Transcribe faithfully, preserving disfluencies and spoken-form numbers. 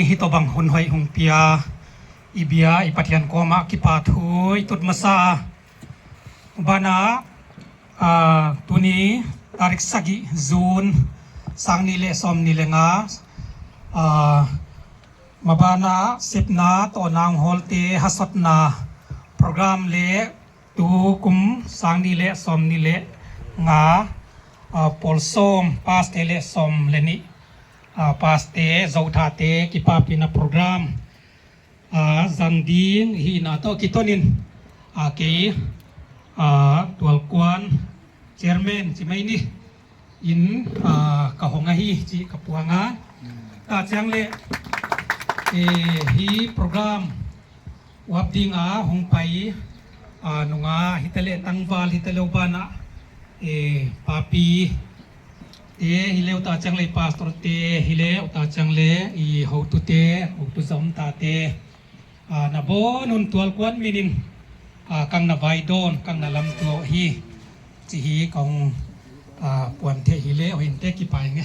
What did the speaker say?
Hitobang hun hoih hong pia i bia i Pathian kawmah kipahthu i tut masa. Banah, ah, tuni tarik sagih June, sang nih leh sawmnih leh nga, ah, mabanah sepna toh nang hawlte hasotna program leh tukum sang nih leh sawmnih leh nga, ah, pawl sawm, paste leh sawm leh nih, ah, paste zothate kipahpihna program, ah, zang ding hihna toh kiton in, ah, kei, ah, tualkuan chairman chi mai ni in, ah, ka hong ahi chih ka puang a. Ta chiang leh, eh, hi program uap ding a hong pai, ah, nungak hita leh tangval hita leh banah, eh, papi te hi leh, ta chiang leh pastor te hi leh, ta chiang leh i hotute, hotu zom tate, ah, na bon un tualkuan min in, ah, kang na vai dawn, kang na lamtuah hi chih hi ka hong, ah, puan thei hi leh, hoih inte kipai nge.